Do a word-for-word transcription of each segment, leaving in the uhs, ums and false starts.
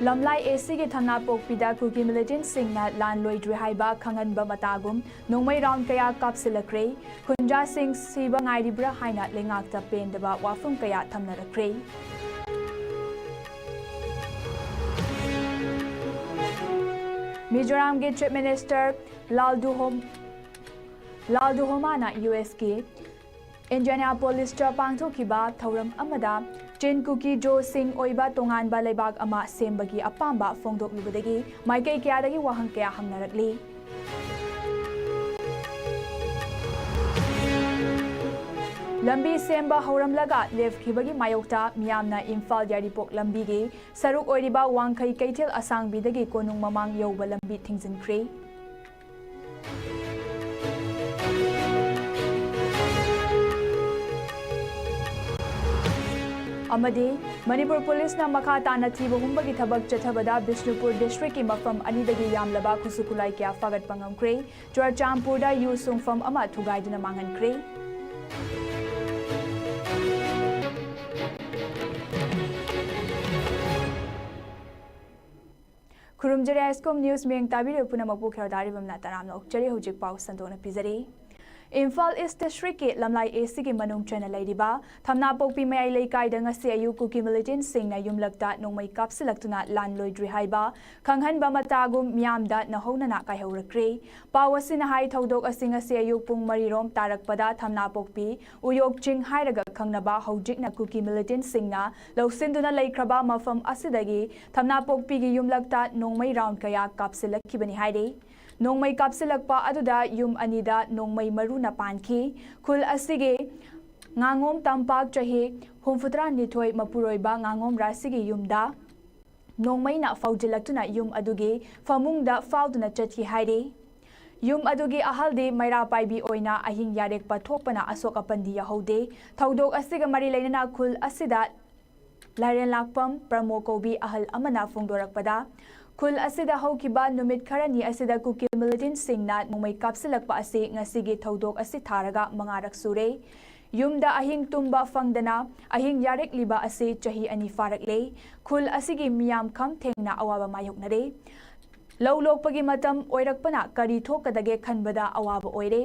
ꯂꯝꯂꯥꯏ ꯑꯦ ꯁꯤꯒꯤ ꯊꯝꯅꯥꯄꯣꯛꯄꯤꯗ ꯀꯨꯀꯤ ꯃꯤꯂꯤꯇꯦꯟꯠꯁꯤꯡꯅ ꯂꯥꯟ ꯂꯣꯏꯗ꯭ꯔꯤ ꯍꯥꯏꯕ ꯈꯪꯍꯟꯕ ꯃꯇꯥꯒꯨꯝ ꯅꯣꯡꯃꯩ ꯔꯥꯎꯟ ꯀꯌꯥ ꯀꯥꯞꯁꯤꯜꯂꯛꯈ꯭ꯔꯦ꯫ ꯈꯨꯟꯖꯥꯁꯤꯡ ꯁꯤꯕ ꯉꯥꯏꯔꯤꯕ꯭ꯔꯥ ꯍꯥꯏꯅ ꯂꯩꯉꯥꯛꯇ ꯄꯦꯟꯗꯕ ꯋꯥꯐꯝ ꯀꯌꯥ ꯊꯝꯅꯔꯛꯈ꯭ꯔꯦ꯫ ꯃꯤꯖꯣꯔꯥꯝꯒꯤ ꯆꯤꯐ ꯃꯤꯅꯤꯁꯇꯔ ꯂꯥꯜꯗꯨꯍꯣꯝ ꯂꯥꯜꯗꯨꯍꯣꯃꯥꯅ ꯌꯨ ꯑꯦꯁꯀꯤ ꯏꯟꯗꯤꯌꯥꯅꯥꯄꯣꯂꯤꯁꯇ ꯄꯥꯡꯊꯣꯛꯈꯤꯕ ꯊꯧꯔꯝ ꯑꯃꯗ ꯆꯤꯟ ꯀꯨꯀꯤ ꯖꯣꯁꯤꯡ ꯑꯣꯏꯕ ꯇꯣꯉꯥꯟꯕ ꯂꯩꯕꯥꯛ ꯑꯃ ꯁꯦꯝꯕꯒꯤ ꯑꯄꯥꯝꯕ ꯐꯣꯡꯗꯣꯛꯂꯨꯕꯗꯒꯤ ꯃꯥꯏꯀꯩ ꯀꯌꯥꯗꯒꯤ ꯋꯥꯍꯪ ꯀꯌꯥ ꯍꯪꯅꯔꯛꯂꯤ꯫ ꯂꯝꯕꯤ ꯁꯦꯝꯕ ꯍꯧꯔꯝꯂꯒ ꯂꯦꯞꯈꯤꯕꯒꯤ ꯃꯥꯌꯣꯛꯇ ꯃꯤꯌꯥꯝꯅ ꯏꯝꯐꯥꯜ ꯌꯥꯏꯔꯤꯄꯣꯛ ꯂꯝꯕꯤꯒꯤ ꯁꯔꯨꯛ ꯑꯣꯏꯔꯤꯕ ꯋꯥꯡꯈꯩ ꯀꯩꯊꯦꯜ ꯑꯁꯥꯡꯕꯤꯗꯒꯤ ꯀꯣꯅꯨꯡ ꯃꯃꯥꯡ ꯌꯧꯕ ꯂꯝꯕꯤ ꯊꯤꯡꯖꯤꯟꯈ꯭ꯔꯦ꯫ ꯑꯃꯗꯤ ꯃꯅꯤꯄꯨꯔ ꯄꯨꯂꯤꯁꯅ ꯃꯈꯥ ꯇꯥꯅ ꯊꯤꯕ ꯍꯨꯝꯕꯒꯤ ꯊꯕꯛ ꯆꯠꯊꯕꯗ ꯕꯤꯁꯅꯨꯄꯨꯔ ꯗꯤꯁꯇ꯭ꯔꯤꯛꯀꯤ ꯃꯐꯝ ꯑꯅꯤꯗꯒꯤ ꯌꯥꯝꯂꯕ ꯈꯨꯠꯁꯨ ꯈꯨꯠꯂꯥꯏ ꯀꯌꯥ ꯐꯥꯒꯠꯄ ꯉꯝꯈ꯭ꯔꯦ꯫ ꯆꯨꯔꯆꯥꯟꯄꯨꯔꯗ ꯌꯨ ꯁꯨꯡꯐꯝ ꯑꯃ ꯊꯨꯒꯥꯏꯗꯨꯅ ꯃꯥꯡꯍꯟꯈ꯭ꯔꯦ꯫ ꯈꯨꯔꯨꯝꯖꯔꯤ ꯑꯥꯏꯁꯀꯣꯝ ꯅ꯭ꯌꯨꯁ ꯃꯤꯌꯦꯡ ꯇꯥꯕꯤꯔꯤꯕ ꯄꯨꯝꯅꯃꯛꯄꯨ ꯈꯦꯔꯣꯗꯥꯔꯤꯕꯝꯅ ꯇꯔꯥꯝꯅ ꯑꯣꯛꯆꯔꯤ꯫ ꯍꯧꯖꯤꯛ ꯄꯥꯎ ꯁꯟꯗꯣꯛꯅ ꯄꯤꯖꯔꯤ꯫ ꯏꯝꯐꯥꯜ ꯏꯁ ꯗꯤꯁꯇ꯭ꯔꯤꯛꯀꯤ ꯂꯝꯂꯥꯏ ꯑꯦ ꯁꯤꯒꯤ ꯃꯅꯨꯡ ꯆꯟꯅ ꯂꯩꯔꯤꯕ ꯊꯝꯅꯥꯄꯣꯛꯄꯤ ꯃꯌꯥꯏ ꯂꯩꯀꯥꯏꯗ ꯉꯁꯤ ꯑꯌꯨꯛ ꯀꯨꯀꯤ ꯃꯤꯂꯤꯇꯦꯟꯠꯁꯤꯡꯅ ꯌꯨꯝꯂꯛꯇ ꯅꯣꯡꯃꯩ ꯀꯥꯞꯁꯤꯜꯂꯛꯇꯨꯅ ꯂꯥꯟ ꯂꯣꯏꯗ꯭ꯔꯤ ꯍꯥꯏꯕ ꯈꯪꯍꯟꯕ ꯃꯇꯥꯒꯨꯝ ꯃꯤꯌꯥꯝꯗ ꯅꯧꯍꯧꯅꯅ ꯀꯥꯏꯍꯧꯔꯛꯈ꯭ꯔꯦ꯫ ꯄꯥꯎ ꯑꯁꯤꯅ ꯍꯥꯏ ꯊꯧꯗꯣꯛ ꯑꯁꯤ ꯉꯁꯤ ꯑꯌꯨꯛ ꯄꯨꯡ ꯃꯔꯤꯔꯣꯝ ꯇꯥꯔꯛꯄꯗ ꯊꯝꯅꯥꯄꯣꯛꯄꯤ ꯎꯌꯣꯛ ꯆꯤꯡ ꯍꯥꯏꯔꯒ ꯈꯪꯅꯕ ꯍꯧꯖꯤꯛꯅ ꯀꯨꯀꯤ ꯃꯤꯂꯤꯇꯦꯟꯠꯁꯤꯡꯅ ꯂꯧꯁꯤꯟꯗꯨꯅ ꯂꯩꯈ꯭ꯔꯕ ꯃꯐꯝ ꯑꯁꯤꯗꯒꯤ ꯊꯝꯅꯥꯄꯣꯛꯄꯤꯒꯤ ꯌꯨꯝꯂꯛꯇ ꯅꯣꯡꯃꯩ ꯔꯥꯎꯟ ꯀꯌꯥ ꯀꯥꯞꯁꯤꯜꯂꯛꯈꯤꯕꯅꯤ ꯍꯥꯏꯔꯤ꯫ ꯅꯣꯡꯃꯩ ꯀꯥꯞꯁꯤꯜꯂꯛꯄ ꯑꯗꯨꯗ ꯌꯨꯝ ꯑꯅꯤꯗ ꯅꯣꯡꯃꯩ ꯃꯔꯨꯅ ꯄꯥꯟꯈꯤ꯫ ꯈꯨꯜ ꯑꯁꯤꯒꯤ ꯉꯥꯉꯣꯝ ꯇꯝꯄꯥꯛ ꯆꯍꯤ ꯍꯨꯝꯐꯨꯇꯔꯥꯅꯤꯊꯣꯏ ꯃꯄꯨꯔꯣꯏꯕ ꯉꯥꯉꯣꯝ ꯔꯥꯁꯤꯒꯤ ꯌꯨꯝꯗ ꯅꯣꯡꯃꯩꯅ ꯐꯥꯎꯖꯤꯜꯂꯛꯇꯨꯅ ꯌꯨꯝ ꯑꯗꯨꯒꯤ ꯐꯃꯨꯡꯗ ꯐꯥꯎꯗꯨꯅ ꯆꯠꯈꯤ ꯍꯥꯏꯔꯤ꯫ ꯌꯨꯝ ꯑꯗꯨꯒꯤ ꯑꯍꯜꯗꯤ ꯃꯩꯔꯥ ꯄꯥꯏꯕꯤ ꯑꯣꯏꯅ ꯑꯍꯤꯡ ꯌꯥꯔꯦꯛꯄ ꯊꯣꯛꯄꯅ ꯑꯁꯣꯛ ꯑꯄꯟꯗꯤ ꯌꯥꯍꯧꯗꯦ꯫ ꯊꯧꯗꯣꯛ ꯑꯁꯤꯒ ꯃꯔꯤ ꯂꯩꯅꯅ ꯈꯨꯜ ꯑꯁꯤꯗ ꯂꯥꯏꯔꯦꯟꯂꯥꯛꯄꯝ ꯄ꯭ꯔꯃꯣ ꯀꯧꯕꯤ ꯑꯍꯜ ꯑꯃꯅ ꯐꯣꯡꯗꯣꯔꯛꯄꯗ, ꯈꯨꯜ ꯑꯁꯤꯗ ꯍꯧꯈꯤꯕ ꯅꯨꯃꯤꯠ ꯈꯔꯅꯤ ꯑꯁꯤꯗ ꯀꯨꯀꯤ ꯃꯤꯂꯤꯇꯦꯟꯠꯁꯤꯡꯅ ꯅꯣꯡꯃꯩ ꯀꯥꯞꯁꯤꯜꯂꯛꯄ ꯑꯁꯤ ꯉꯁꯤꯒꯤ ꯊꯧꯗꯣꯛ ꯑꯁꯤ ꯊꯥꯔꯒ ꯃꯉꯥꯔꯛ ꯁꯨꯔꯦ꯫ ꯌꯨꯝꯗ ꯑꯍꯤꯡ ꯇꯨꯝꯕ ꯐꯪꯗꯅ ꯑꯍꯤꯡ ꯌꯥꯔꯦꯛꯂꯤꯕ ꯑꯁꯤ ꯆꯍꯤ ꯑꯅꯤ ꯐꯥꯔꯛꯂꯦ꯫ ꯈꯨꯜ ꯑꯁꯤꯒꯤ ꯃꯤꯌꯥꯝ ꯈꯝ ꯊꯦꯡꯅ ꯑꯋꯥꯕ ꯃꯥꯌꯣꯛꯅꯔꯦ꯫ ꯂꯧ ꯂꯣꯛꯄꯒꯤ ꯃꯇꯝ ꯑꯣꯏꯔꯛꯄꯅ ꯀꯔꯤ ꯊꯣꯛꯀꯗꯒꯦ ꯈꯟꯕꯗ ꯑꯋꯥꯕ ꯑꯣꯏꯔꯦ꯫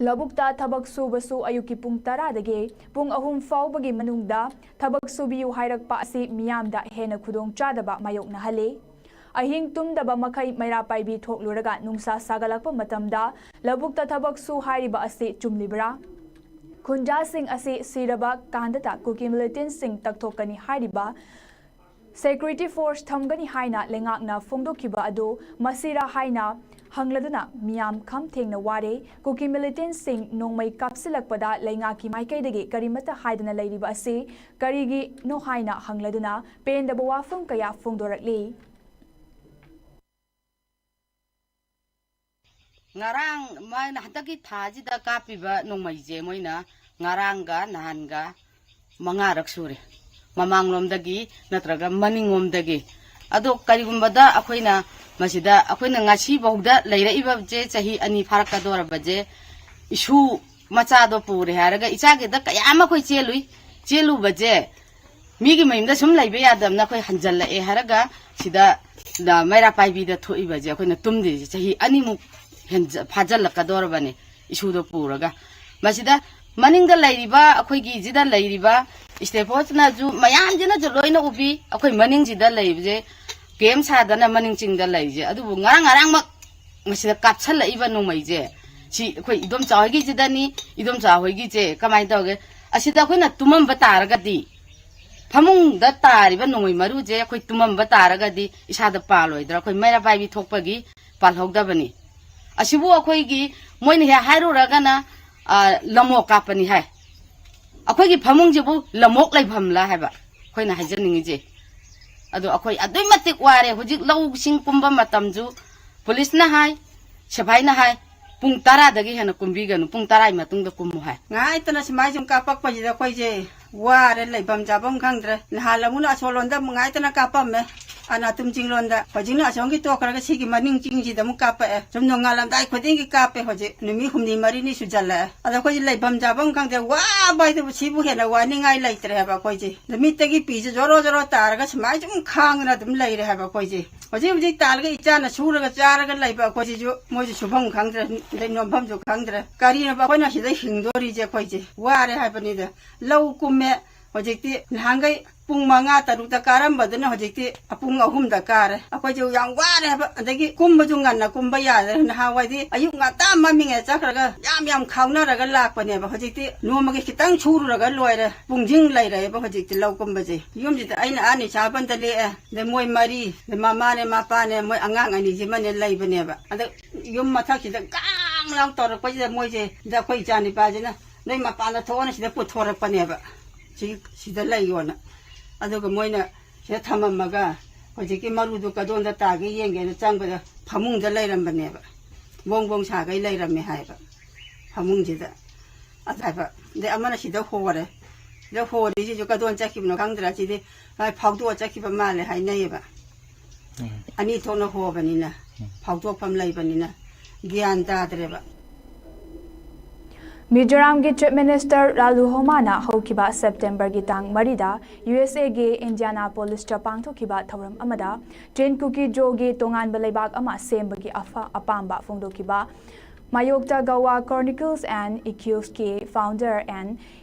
ꯂꯧꯕꯨꯛꯇ ꯊꯕꯛ ꯁꯨꯕꯁꯨ ꯑꯌꯨꯛꯀꯤ ꯄꯨꯡ ꯇꯔꯥꯗꯒꯤ ꯄꯨꯡ ꯑꯍꯨꯝ ꯐꯥꯎꯕꯒꯤ ꯃꯅꯨꯡꯗ ꯊꯕꯛ ꯁꯨꯕꯤꯌꯨ ꯍꯥꯏꯔꯛꯄ ꯑꯁꯤ ꯃꯤꯌꯥꯝꯗ ꯍꯦꯟꯅ ꯈꯨꯗꯣꯡꯆꯥꯗꯕ ꯃꯥꯌꯣꯛꯅꯍꯜꯂꯦ꯫ ꯑꯍꯤꯡ ꯇꯨꯝꯗꯕ ꯃꯈꯩ ꯃꯩꯔꯥ ꯄꯥꯏꯕꯤ ꯊꯣꯛꯂꯨꯔꯒ ꯅꯨꯡꯁꯥ ꯁꯥꯒꯠꯂꯛꯄ ꯃꯇꯝꯗ ꯂꯧꯕꯨꯛꯇ ꯊꯕꯛ ꯁꯨ ꯍꯥꯏꯔꯤꯕ ꯑꯁꯤ ꯆꯨꯝꯂꯤꯕ꯭ꯔꯥ? ꯈꯨꯟꯖꯥꯁꯤꯡ ꯑꯁꯤ ꯁꯤꯔꯕ ꯀꯥꯟꯗꯇ ꯀꯨꯀꯤ ꯃꯤꯂꯤꯇꯦꯟꯁꯤꯡ ꯇꯛꯊꯣꯛꯀꯅꯤ ꯍꯥꯏꯔꯤꯕ ꯁꯦꯀ꯭ꯌꯨꯔꯤꯇꯤ ꯐꯣꯔꯁ ꯊꯝꯒꯅꯤ ꯍꯥꯏꯅ ꯂꯩꯉꯥꯛꯅ ꯐꯣꯡꯗꯣꯛꯈꯤꯕ ꯑꯗꯨ ꯃꯁꯤꯔꯥ ꯍꯥꯏꯅ ꯍꯪꯂꯗꯨꯅ ꯃꯤꯌꯥꯝ ꯈꯝ ꯊꯦꯡꯅ ꯋꯥꯔꯦ꯫ ꯀꯨꯀꯤ ꯃꯤꯂꯤꯇꯦꯟꯁꯤꯡ ꯅꯣꯡꯃꯩ ꯀꯥꯞꯁꯤꯜꯂꯛꯄꯗ ꯂꯩꯉꯥꯛꯀꯤ ꯃꯥꯏꯀꯩꯗꯒꯤ ꯀꯔꯤꯃꯠꯇ ꯍꯥꯏꯗꯅ ꯂꯩꯔꯤꯕ ꯑꯁꯤ ꯀꯔꯤꯒꯤꯅꯣ ꯍꯥꯏꯅ ꯍꯪꯂꯗꯨꯅ ꯄꯦꯟꯗꯕ ꯋꯥꯐꯝ ꯀꯌꯥ ꯐꯣꯡꯗꯣꯔꯛꯂꯤ꯫ ꯉꯔꯥꯡ ꯃꯣꯏꯅ ꯍꯟꯗꯛꯀꯤ ꯊꯥꯁꯤꯗ ꯀꯥꯞꯄꯤꯕ ꯅꯣꯡꯃꯩꯁꯦ ꯃꯣꯏꯅ ꯉꯔꯥꯡꯒ ꯅꯍꯥꯟꯒ ꯃꯉꯥꯔꯛ ꯁꯨꯔꯦ꯫ ꯃꯃꯥꯡꯂꯣꯝꯗꯒꯤ ꯅꯠꯇ꯭ꯔꯒ ꯃꯅꯤꯡꯂꯣꯝꯗꯒꯤ꯫ ꯑꯗꯣ ꯀꯔꯤꯒꯨꯝꯕꯗ ꯑꯩꯈꯣꯏꯅ ꯃꯁꯤꯗ ꯑꯩꯈꯣꯏꯅ ꯉꯁꯤꯐꯥꯎꯗ ꯂꯩꯔꯛꯏꯕꯁꯦ ꯆꯍꯤ ꯑꯅꯤ ꯐꯥꯔꯛꯀꯗꯧꯔꯕꯁꯦ ꯏꯁꯨ ꯃꯆꯥꯗꯣ ꯄꯨꯔꯦ ꯍꯥꯏꯔꯒ ꯏꯆꯥꯒꯤꯗ ꯀꯌꯥ ꯑꯃ ꯑꯩꯈꯣꯏ ꯆꯦꯜꯂꯨꯏ꯫ ꯆꯦꯜꯂꯨꯕꯁꯦ ꯃꯤꯒꯤ ꯃꯌꯨꯝꯗ ꯁꯨꯝ ꯂꯩꯕ ꯌꯥꯗꯕꯅ ꯑꯩꯈꯣꯏ ꯍꯟꯖꯜꯂꯛꯑꯦ ꯍꯥꯏꯔꯒ ꯁꯤꯗ ꯃꯩꯔꯥ ꯄꯥꯏꯕꯤꯗ ꯊꯣꯛꯏꯕꯁꯦ ꯑꯩꯈꯣꯏꯅ ꯇꯨꯝꯗ꯭ꯔꯤꯁꯦ ꯆꯍꯤ ꯑꯅꯤꯃꯨꯛ ꯍꯦꯟꯖ-, ꯐꯥꯖꯤꯜꯂꯛꯀꯗꯧꯔꯕꯅꯦ ꯏꯁꯨꯗꯣ ꯄꯨꯔꯒ꯫ ꯃꯁꯤꯗ ꯃꯅꯤꯡꯗ ꯂꯩꯔꯤꯕ ꯑꯩꯈꯣꯏꯒꯤꯁꯤꯗ ꯂꯩꯔꯤꯕ ꯁ꯭ꯇꯦꯐꯣꯁꯅꯁꯨ ꯃꯌꯥꯝꯁꯤꯅꯁꯨ ꯂꯣꯏꯅ ꯎꯕꯤ꯫ ꯑꯩꯈꯣꯏ ꯃꯅꯤꯡꯁꯤꯗ ꯂꯩꯕꯁꯦ ꯀꯦꯝ ꯁꯥꯗꯅ ꯃꯅꯤꯡ ꯆꯤꯡꯗ ꯂꯩꯔꯤꯁꯦ꯫ ꯑꯗꯨꯕꯨ ꯉꯔꯥꯡ ꯉꯔꯥꯡꯃꯛ ꯃꯁꯤꯗ ꯀꯥꯞꯁꯜꯂꯛꯏꯕ ꯅꯣꯡꯃꯩꯁꯦ ꯁꯤ ꯑꯩꯈꯣꯏ ꯏꯗꯣꯝꯆꯥ ꯍꯣꯏꯒꯤꯁꯤꯗꯅꯤ꯫ ꯏꯗꯣꯝꯆꯥ ꯍꯣꯏꯒꯤꯁꯦ ꯀꯃꯥꯏꯅ ꯇꯧꯒꯦ? ꯑꯁꯤꯗ ꯑꯩꯈꯣꯏꯅ ꯇꯨꯝꯃꯝꯕ ꯇꯥꯔꯒꯗꯤ ꯐꯃꯨꯡꯗ ꯇꯥꯔꯤꯕ ꯅꯣꯡꯃꯩ ꯃꯔꯨꯁꯦ ꯑꯩꯈꯣꯏ ꯇꯨꯝꯃꯝꯕ ꯇꯥꯔꯒꯗꯤ ꯏꯁꯥꯗ ꯄꯥꯜꯂꯣꯏꯗ꯭ꯔꯥ? ꯑꯩꯈꯣꯏ ꯃꯩꯔꯥ ꯄꯥꯏꯕꯤ ꯊꯣꯛꯄꯒꯤ ꯄꯥꯜꯍꯧꯗꯕꯅꯤ꯫ ꯑꯁꯤꯕꯨ ꯑꯩꯈꯣꯏꯒꯤ ꯃꯣꯏꯅ ꯍꯦꯛ ꯍꯥꯏꯔꯨꯔꯒꯅ, ꯑ, ꯂꯝꯃꯣꯛ ꯀꯥꯞꯄꯅꯤ ꯍꯥꯏ꯫ ꯑꯩꯈꯣꯏꯒꯤ ꯐꯃꯨꯡꯁꯤꯕꯨ ꯂꯝꯃꯣꯛ ꯂꯩꯐꯝꯂ ꯍꯥꯏꯕ ꯑꯩꯈꯣꯏꯅ ꯍꯥꯏꯖꯅꯤꯡꯉꯤꯁꯦ꯫ ꯑꯗꯣ ꯑꯩꯈꯣꯏ ꯑꯗꯨꯛꯀꯤ ꯃꯇꯤꯛ ꯋꯥꯔꯦ꯫ ꯍꯧꯖꯤꯛ ꯂꯧꯁꯤꯡ ꯀꯨꯝꯕ ꯃꯇꯝꯁꯨ ꯄꯨꯂꯤꯁꯅ ꯍꯥꯏ, ꯁꯤꯐꯥꯏꯅ ꯍꯥꯏ, "ꯄꯨꯡ ꯇꯔꯥꯗꯒꯤ ꯍꯦꯟꯅ ꯀꯨꯝꯕꯤꯒꯅꯨ, ꯄꯨꯡ ꯇꯔꯥꯒꯤ ꯃꯇꯨꯡꯗ ꯀꯨꯝꯃꯨ" ꯍꯥꯏ꯫ ꯉꯥꯏꯇꯅ ꯁꯨꯃꯥꯏ ꯁꯨꯝ ꯀꯥꯞꯄꯛꯄꯁꯤꯗ ꯑꯩꯈꯣꯏꯁꯦ ꯋꯥꯔꯦ, ꯂꯩꯐꯝ ꯆꯥꯐꯝ ꯈꯪꯗ꯭ꯔꯦ꯫ ꯅꯍꯥꯟ ꯑꯃꯨꯛꯅ ꯑꯁꯣꯂꯣꯝꯗ ꯑꯃꯨꯛ ꯉꯥꯏꯇꯅ ꯀꯥꯞꯄꯝꯃꯦ꯫ ꯑꯅꯥꯇꯨꯝ ꯆꯤꯡꯂꯣꯟꯗ꯫ ꯍꯧꯖꯤꯛꯅ ꯑꯁꯣꯝꯒꯤ ꯇꯣꯛꯈ꯭ꯔꯒ ꯁꯤꯒꯤ ꯃꯅꯤꯡ ꯆꯤꯡꯁꯤꯗ ꯑꯃꯨꯛ ꯀꯥꯞꯄꯛꯑꯦ꯫ ꯁꯨꯝ ꯅꯣꯡꯉꯥꯜꯂꯝꯗꯥꯏ ꯈꯨꯗꯤꯡꯒꯤ ꯀꯥꯞꯄꯦ꯫ ꯍꯧꯖꯤꯛ ꯅꯨꯃꯤꯠ ꯍꯨꯝꯅꯤ ꯃꯔꯤꯅꯤ ꯁꯨꯖꯜꯂꯛꯑꯦ꯫ ꯑꯗꯣ ꯑꯩꯈꯣꯏꯁꯦ ꯂꯩꯐꯝ ꯆꯥꯐꯝ ꯈꯪꯗꯦ, ꯋꯥꯕ ꯍꯥꯏꯗꯨꯕꯨ ꯁꯤꯕꯨ ꯍꯦꯟꯅ ꯋꯥꯅꯤꯡꯉꯥꯏ ꯂꯩꯇ꯭ꯔꯦ ꯍꯥꯏꯕ ꯑꯩꯈꯣꯏꯁꯦ꯫ ꯅꯨꯃꯤꯠꯇꯒꯤ ꯄꯤꯁꯦ ꯖꯣꯔꯣ ꯖꯣꯔꯣ ꯇꯥꯔꯒ ꯁꯨꯃꯥꯏꯅ ꯁꯨꯝ ꯈꯥꯡꯗꯅ ꯑꯗꯨꯝ ꯂꯩꯔꯦ ꯍꯥꯏꯕ ꯑꯩꯈꯣꯏꯁꯦ꯫ ꯍꯧꯖꯤꯛ ꯍꯧꯖꯤꯛ ꯇꯥꯜꯂꯒ ꯏꯆꯥꯅ ꯁꯨꯔꯒ ꯆꯥꯔꯒ ꯂꯩꯕ ꯑꯩꯈꯣꯏꯁꯤꯁꯨ ꯃꯣꯏꯁꯨ ꯁꯨꯐꯝ ꯈꯪꯗ꯭ꯔꯦ, ꯑꯗꯩ ꯅꯣꯝꯐꯝꯁꯨ ꯈꯪꯗ꯭ꯔꯦ꯫ ꯀꯔꯤꯅꯣꯕ ꯑꯩꯈꯣꯏꯅ ꯁꯤꯗ ꯍꯤꯡꯗꯣꯔꯤꯁꯦ? ꯑꯩꯈꯣꯏꯁꯦ ꯋꯥꯔꯦ ꯍꯥꯏꯕꯅꯤꯗ꯫ ꯂꯧ ꯀꯨꯝꯃꯦ꯫ ꯍꯧꯖꯤꯛꯇꯤ ꯅꯍꯥꯟꯈꯩ ꯄꯨꯡ ꯃꯉꯥ ꯇꯔꯨꯛꯇ ꯀꯥꯔꯝꯕꯗꯨꯅ ꯍꯧꯖꯤꯛꯇꯤ ꯄꯨꯡ ꯑꯍꯨꯝꯗ ꯀꯥꯔꯦ꯫ ꯑꯩꯈꯣꯏꯁꯨ ꯌꯥꯝ ꯋꯥꯔꯦ ꯍꯥꯏꯕ꯫ ꯑꯗꯒꯤ ꯀꯨꯝꯕꯁꯨ ꯉꯟꯅ ꯀꯨꯝꯕ ꯌꯥꯗ꯭ꯔꯦ꯫ ꯅꯍꯥꯟꯋꯥꯏꯗꯤ ꯑꯌꯨꯛ ꯉꯟꯇꯥ ꯃꯝꯃꯤꯉꯩ ꯆꯠꯈ꯭ꯔꯒ ꯌꯥꯝ ꯌꯥꯝ ꯈꯥꯎꯅꯔꯒ ꯂꯥꯛꯄꯅꯦꯕ꯫ ꯍꯧꯖꯤꯛꯇꯤ ꯅꯣꯡꯃꯒꯤ ꯈꯤꯇꯪ ꯁꯨꯔꯨꯔꯒ ꯂꯣꯏꯔꯦ꯫ ꯄꯨꯡꯁꯤꯡ ꯂꯩꯔꯦꯕ ꯍꯧꯖꯤꯛꯇꯤ ꯂꯧ ꯀꯨꯝꯕꯁꯦ꯫ ꯌꯨꯝꯁꯤꯗ ꯑꯩꯅ ꯑꯥ ꯅꯤꯁꯥꯕꯟꯗ ꯂꯦꯛꯑꯦ꯫ ꯑꯗꯩ ꯃꯣꯏ ꯃꯔꯤ, ꯑꯗꯩ ꯃꯃꯥꯅꯦ, ꯃꯄꯥꯅꯦ, ꯃꯣꯏ ꯑꯉꯥꯡ ꯑꯅꯤꯁꯤꯃꯅꯦ ꯂꯩꯕꯅꯦꯕ꯫ ꯑꯗ ꯌꯨꯝ ꯃꯊꯛꯁꯤꯗ ꯒꯥꯡ ꯂꯥꯡ ꯇꯧꯔꯛꯄꯁꯤꯗ ꯃꯣꯏꯁꯦ, ꯁꯤꯗ ꯑꯩꯈꯣꯏ ꯏꯆꯥ ꯅꯤꯄꯥꯁꯤꯅ ꯅꯣꯏ ꯃꯄꯥꯟꯗ ꯊꯣꯛꯑꯣꯅ ꯁꯤꯗ ꯄꯨꯊꯣꯔꯛꯄꯅꯦꯕ꯫ ꯁꯤ, ꯁꯤꯗ ꯂꯩꯌꯣꯅ꯫ ꯑꯗꯨꯒ ꯃꯣꯏꯅ ꯁꯤꯗ ꯊꯝꯃꯝꯃꯒ ꯍꯧꯖꯤꯛꯀꯤ ꯃꯔꯨꯗꯨ ꯀꯗꯣꯝꯗ ꯇꯥꯒꯦ ꯌꯦꯡꯒꯦꯅ ꯆꯪꯕꯗ ꯐꯃꯨꯡꯗ ꯂꯩꯔꯝꯕꯅꯦꯕ꯫ ꯕꯣꯡ ꯕꯣꯡ ꯁꯥꯒꯩ ꯂꯩꯔꯝꯃꯦ ꯍꯥꯏꯕ ꯐꯃꯨꯡꯁꯤꯗ꯫ ꯑꯗ ꯍꯥꯏꯕ, ꯑꯗꯩ ꯑꯃꯅ ꯁꯤꯗ ꯍꯣꯔꯦ꯫ ꯁꯤꯗ ꯍꯣꯔꯤꯁꯤꯁꯨ ꯀꯗꯣꯝ ꯆꯠꯈꯤꯕꯅꯣ ꯈꯪꯗ꯭ꯔꯦ꯫ ꯁꯤꯗꯤ ꯃꯥꯏ ꯐꯥꯎꯗꯣꯛꯑ ꯆꯠꯈꯤꯕ ꯃꯥꯜꯂꯦ ꯍꯥꯏꯅꯩꯌꯦꯕ꯫ ꯎꯝ꯫ ꯑꯅꯤ ꯊꯣꯛꯅ ꯍꯣꯕꯅꯤꯅ, ꯎꯝ꯫ ꯐꯥꯎꯗꯣꯛꯐꯝ ꯂꯩꯕꯅꯤꯅ ꯒ꯭ꯌꯥꯟ ꯇꯥꯗ꯭ꯔꯦꯕ꯫ ꯃꯤꯖꯣꯔꯥꯝꯒꯤ ꯆꯤꯐ ꯃꯤꯅꯤꯁꯇꯔ ꯂꯥꯂꯨ ꯍꯣꯃꯥꯅ ꯍꯧꯈꯤꯕ ꯁꯦꯞꯇꯦꯝꯕꯔꯒꯤ ꯇꯥꯡ ꯃꯔꯤꯗ ꯌꯨ ꯑꯦꯁ ꯑꯦꯒꯤ ꯏꯟꯗꯤꯌꯥꯅꯥꯄꯣꯂꯤꯁꯇ ꯄꯥꯡꯊꯣꯛꯈꯤꯕ ꯊꯧꯔꯝ ꯑꯃꯗ ꯆꯤꯟ ꯀꯨꯀꯤ ꯖꯣꯒꯤ ꯇꯣꯉꯥꯟꯕ ꯂꯩꯕꯥꯛ ꯑꯃ ꯁꯦꯝꯕꯒꯤ ꯑꯐ-, ꯑꯄꯥꯝꯕ ꯐꯣꯡꯗꯣꯛꯈꯤꯕ ꯃꯥꯌꯣꯛꯇ Goa Chronicles and Echoes ꯀꯤ founder and